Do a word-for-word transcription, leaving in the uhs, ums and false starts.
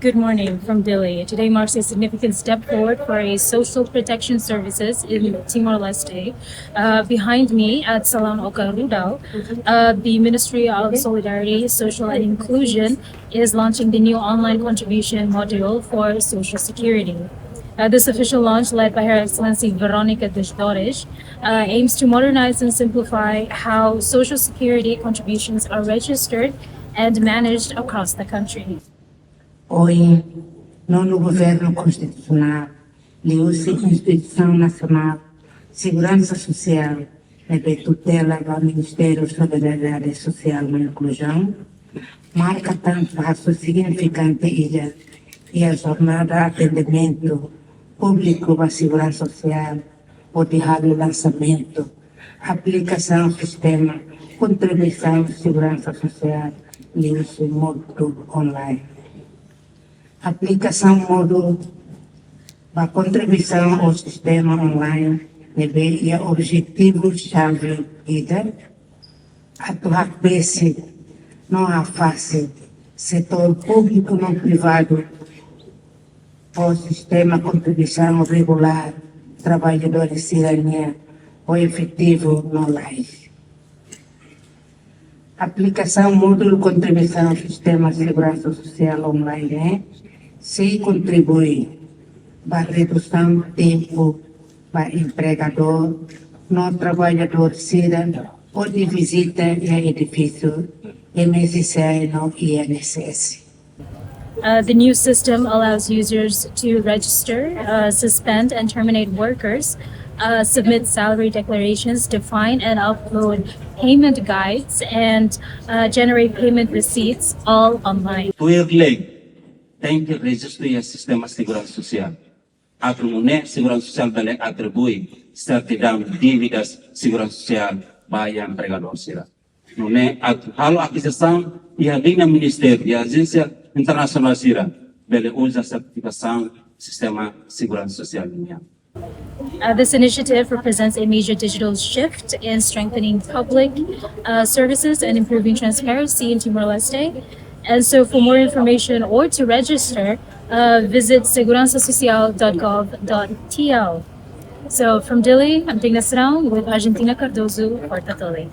Good morning from Dili. Today marks a significant step forward for a social protection services in Timor-Leste. Uh, behind me at Salon Oka Rudal, uh, the Ministry of Solidarity, Social and Inclusion is launching the new online contribution module for Social Security. Uh, this official launch, led by Her Excellency Veronica das Dores, uh, aims to modernize and simplify how Social Security contributions are registered and managed across the country. Ohin, nonu Governu Konstitusionál, liuhusi Instituisaun Nasionál Seguransa Sosiál, ne'ebé tutela ba Ministériu Solidariedade Sosiál no Inkluzaun, marka tan pasu signifikante ida iha jornada atendimentu públiku ba seguransa sosiál, hodi halo lansamentu aplikasaun sistema kontribuisaun seguransa sosiál liuhusi modu online. Aplikasaun modu ba kontribuisaun ho sistema online ne'ebé iha objetivu xave ida atu hakbesik no hafase setór públiku no privadu ho sistema kontribuisaun regulár traballadór sira-nian ho efetivu no lais. Aplikasaun módulu kontribuisaun sistema seguransa sosiál online sei kontribui ba redusaun tempu ba empregadór no traballadór sira hodi vizita iha edifísiu M S C I no I N S S. Uh, the new system allows users to register, uh, suspend, and terminate workers, uh, submit salary declarations, define and upload payment guides, and, uh, generate payment receipts all online. Tuir lei, tenke rejistu iha sistema seguransa sosiál. Atu nune'e seguransa sosiál bele atribui sertidaun dívidas seguransa sosiál ba iha empregadór sira. Nune'e atu halo akizisaun iha liña ministériu, iha ajénsia internasionál sira, bele uza sertifikasaun sistema seguransa sosiál nian. Uh, this initiative represents a major digital shift in strengthening public, uh, services and improving transparency in Timor-Leste. And so, for more information or to register, uh, visit segurança social dot gov dot T L. So, from Dili, I'm Digna Serão with Argentina Cardoso for Tatoli.